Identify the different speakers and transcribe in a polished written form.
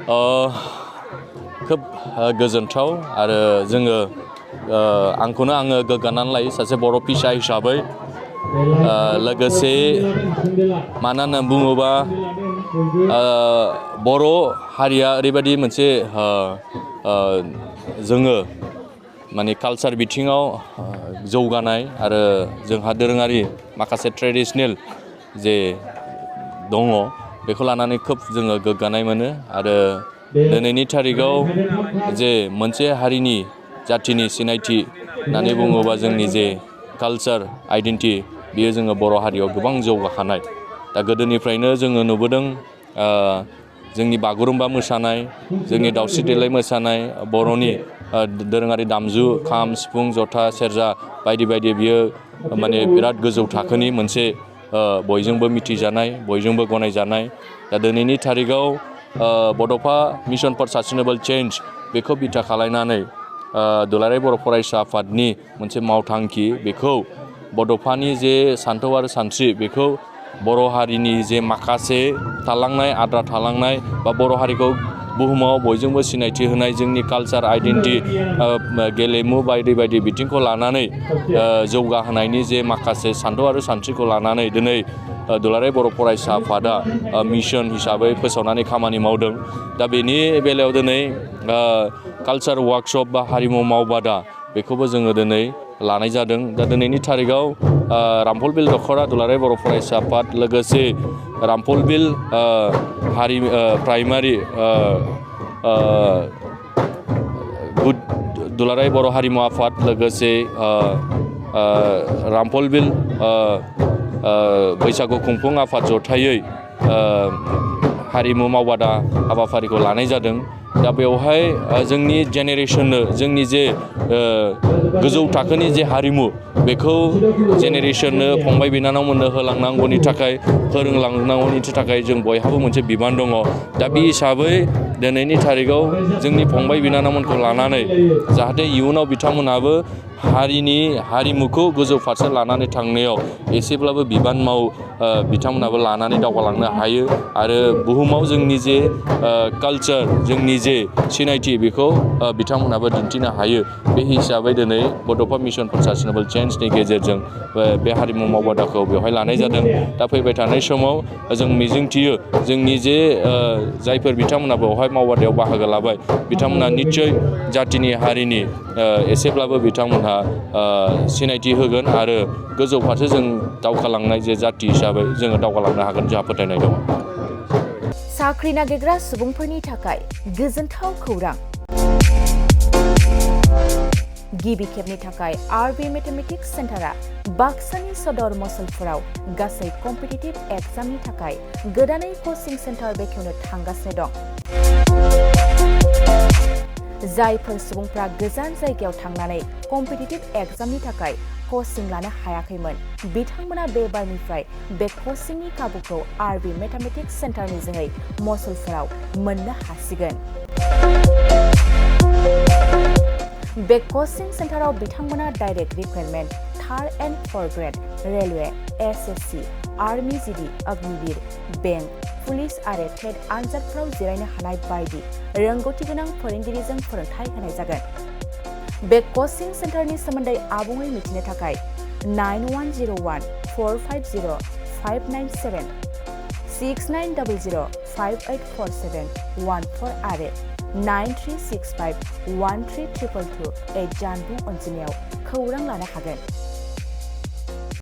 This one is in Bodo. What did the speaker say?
Speaker 1: खोब गोजोनथाव आरो जोङो आंखौनो आङो गोग्गानानै लायो सासे बर' फिसा हिसाबै लोगोसे मानो होनना बुङोबा बर' हारिया ओरैबायदि मोनसे जोङो माने कालचार बिथिङाव जौगानाय आरो जोंहा दोरोङारि माखासे ट्रेडिशनेल जे दङ बेखौ लानानै खोब जोङो गोग्गानाय मोनो आरो दिनैनि थारिखआव जे मोनसे हारिनि जाथिनि सिनायथि होननानै बुङोबा जोंनि जे कालचार आइडेन्टिटि बियो जोङो बर' हारियाव गोबां जौगाखानाय दा गोदोनिफ्रायनो जोङो नुबोदों जोंनि बागुरुम्बा मोसानाय जोंनि दावस्रि देलाय मोसानाय बर'नि दोरोङारि दामजु खाम सिफुं जथा सेरजा बायदि बायदि बियो माने बिराद गोजौ थाखोनि मोनसे बयजोंबो मिथिजानाय बयजोंबो गनायजानाय दा दिनैनि थारिखआव बड'फा मिशन फर सास्टेनेबल चेन्ज बेखौ बिथा खालायनानै दुलाराय बर' फरायसा आफादनि मोनसे मावथांखि बेखौ बड'फानि जे सानथौ आरो सानस्रि बेखौ बर' हारिनि जे माखासे थालांनाय आद्रा थालांनाय बा बर' हारिखौ बुहुमाव बयजोंबो सिनायथि होनाय जोंनि कालचार आइडेन्टिटि गेलेमु बायदि बायदि बिथिंखौ लानानै जौगाहोनायनि जे माखासे सानथौ आरो सानस्रिखौ लानानै दिनै दुलाराय बर' फरायसा आफादा मिशन हिसाबै फोसावनानै खामानि मावदों दा बेनि बेलायाव दिनै कालचार वार्कशप बा हारिमु मावबादा बेखौबो जोङो दिनै लानाय जादों दा दिनैनि थारिखआव रामफलबिल दख'रा दुलाराय बर' फरायसा आफाद लोगोसे रामफलबिल प्राइमारि दुलाराय बर' हारिमु आफाद लोगोसे रामफलबिल बैसागु खुंफुं आफाद जथायै हारिमु मावबादा हाबाफारिखौ लानाय जादों दा बेवहाय जोंनि जेनेरेसननो जोंनि जे गोजौ थाखोनि जे हारिमु बेखौ जेनेरेसननो फंबाय बिनानावमोननो होलांनांगौनि थाखाय फोरोंलांनांगौनि थाखाय जों बयहाबो मोनसे बिबान दङ दा बे हिसाबै दिनैनि थारिखआव जोंनि फंबाय बिनानावमोनखौ लानानै जाहाथे इयुनाव बिथांमोनहाबो हारिमुखौ गोजौ फारसे लानानै थांनायाव एसेब्लाबो बिबान बिथांमोनहाबो लानानै दावगालांनो हायो आरो बुहुमाव जोंनि जे कालचार जोंनि जे सिनायथि बेखौ बिथांमोनहाबो दिन्थिनो हायो बे हिसाबै दिनै बड'फा मिशन फर सास्टेनेबल चेन्जनि गेजेरजों बे हारिमु मावबादाखौ बेवहाय लानाय जादों दा फैबाय थानाय समाव जों मिजिंथियो जोंनि जे जायफोर बिथांमोनहा बेवहाय मावबादायाव बाहागो लाबाय बिथांमोनहा निस्सय जाथिनि हारिनि एसेब्लाबो बिथांमोनहा सिनायथि होगोन आरो गोजौ फारसे जों दावगालांनाय जे जाथि हिसाबै जोङो दावगालांनो हागोन जोंहा फोथायनाय दङ
Speaker 2: साख्रि नागिरग्रा सुबुंफोरनि थाखाय गोजोनथाव खौरां गिबि खेबनि थाखाय आरबि मेथमेटिक्स सेन्टारा बाक्सानि सदर मसलपुराव गासै कम्पिटिटिभ एग्जामनि थाखाय गोदानै कचिं सेन्टार बेखेवनो थांगासिनो दं जायफोर सुबुंफ्रा गोजान जायगायाव थांनानै कम्पिटिटिभ एग्जामनि थाखाय कचिं लानो हायाखैमोन बिथांमोना बे बारनिफ्राय बे कचिंनि खाबुखौ आरबि मेथमेटिक्स सेन्टारनि जोहै मसलपुराव मोननो हासिगोन बे कचिं सेन्टाराव बिथांमोना direct recruitment 3rd and 4th grade railway SSC army GD Agniveer bank police आरो टेट आनजादफोराव जिरायनो हानाय बायदि रोंगौथि गोनां फोरोंगिरिजों फोरोंथाय होनाय जागोन बे कचिं सेन्टारनि सोमोन्दै आबुङै मिथिनो थाखाय 9101450597 6900584714 आरो 9365132228 जानबुं अनजिमायाव खौरां लानो हागोन